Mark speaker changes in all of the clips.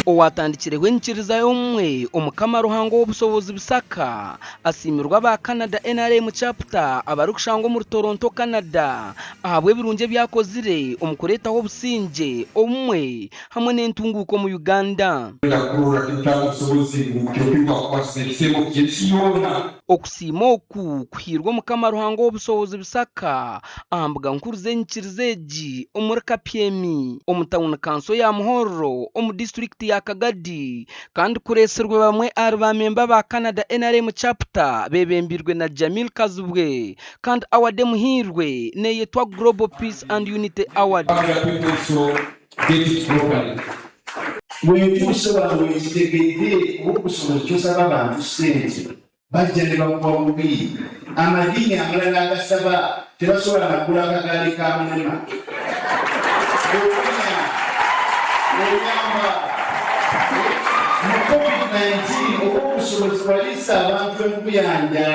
Speaker 1: Owatandikireho enyikiriza y'obumwe, Omukama Ruhanga Ow'obusobozi Bisaka asiimirwe aba Canada NRM Chapter abarikushangwa omuri Toronto, Canada ahabw'ebirungi ebi akozire omu kureetaho obusingye, obumwe hamwe n'entunguuka omu Uganda. Okusiima oku kuhairwe Omukama Ruhanga Ow'obusobozi Bisaka aha mbuga nkuru z'enyikiriza egi omuri Kapyemi omu tauni kanso ya Muhorro omu disiturikiti ya Kagadi kandi kureetsirwe bamwe ahari ba memba ba Canada NRM Chapter beebembeirwe na Jamil Kazibwe kandi award emuhairwe neeyetwa Global Peace and Unity Award.
Speaker 2: Bwentuuse wano wenkitegeire ow'obusobozi kyosaba abantu ssente bajja nebakuwa bubi. Amadiini amalala agasaba tebasobola nakugula akagaali ka mulema. Bwowonya oyamba mu covid 19 ow'obusobozi waliisa abantu enkuyanja.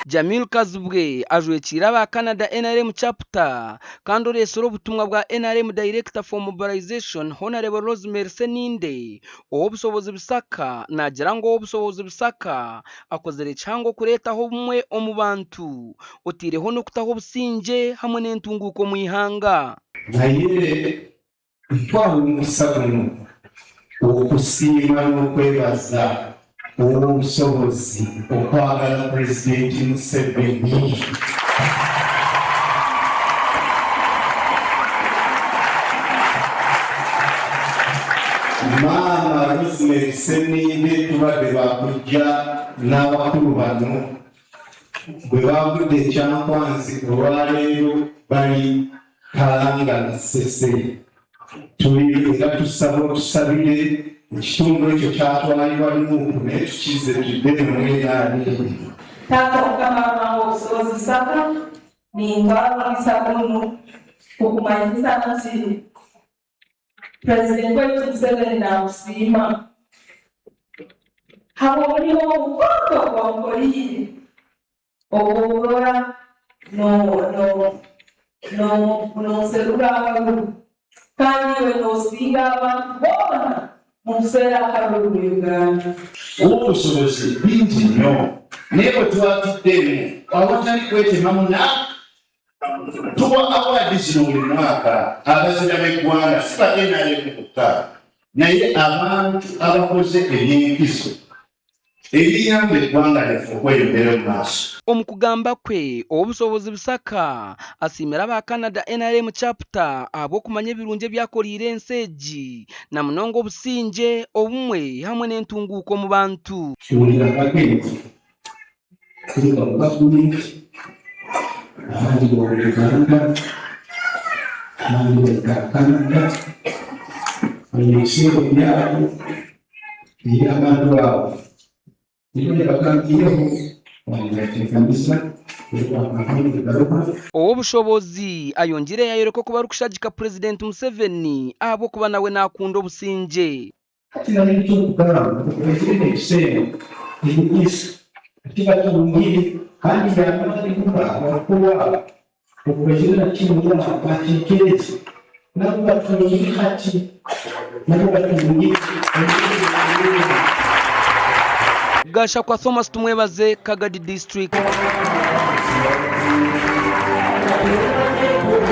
Speaker 1: Jamil Kazibwe ajwekiire aba Canada NRM Chapter kandi oreetsire obutumwa bwa NRM Director for Mobilisation Honarebo Rosemary Sseninde Ow'obusobozi Bisaka naagira ngu Ow'obusobozi Bisaka akozire kihango kureetaho obumwe omu bantu otaireho n'okutaho obusingye hamwe n'entunguuka omu ihanga.
Speaker 2: Naye Ntwara omugisa guno okusiima n'okwebaza Ow'obusobozi okwagala Pulezidenti Museveni. Maama Rosemary Sseninde tubadde baakujja n'abakulu bano bwe baavudde e Kyankwanzi olwaleero bali Kalangala Ssese. Tuli era tusaba otusabire ekitundu ekyo kyatwalibwa Nuupu naye tukize tudde mu NRM.
Speaker 3: Taata Mukama Ruhanga Obusobozi Bisaka, nintwara omugisa gunu kukumanyisa nti Purezidenti waitu Museveni nakusiima habw'omulimo omukooto ogu wamukoliire. Obw'okurora n'oserura akaruru kandi iwe n'osinga abantu boona mu kuseera akaruru mu Uganda.
Speaker 2: Ow'obusobozi bingi nnyo naye bwe twatuddemu awatali kwetemamu na tuwa awaadi zino buli mwaka abazira b'eggwanga si ba nrm bokka naye abantu abakoze eby'enkizo ebiyamba eggwanga lyaffe okweyongera mu maaso.
Speaker 1: Omu kugamba kwe, Ow'obusobozi Bisaka asiimire aba Canada NRM Chapter ahabw'okumanya ebirungi ebi akoriire ensi egi na munonga obusingye, obumwe hamwe n'entunguuka omu bantu.
Speaker 2: Wulira akagezi kuruga omu gavumenti, abandi b'omu Uganda, abandi baruga Canada, baine ebisembo byabo. Eri abantu abo nikwo yabagambiireho kandi yateekaniza ebigaruka.
Speaker 1: Ow'obushobozi ayongiire yayoreka oku barikushagika Purezidenti Museveni ahabw'okuba nawe nakunda obusingye.
Speaker 2: Hati nanye eky'okugamba okwezire n'ekisembo emigisa tibatungire kandi yamani kuba abakuru abo okwezire na kimu yabo batekereze nabo batungire hati nabo batungire.
Speaker 1: Gashakwa Thomas Tumwebaze, Kagadi District.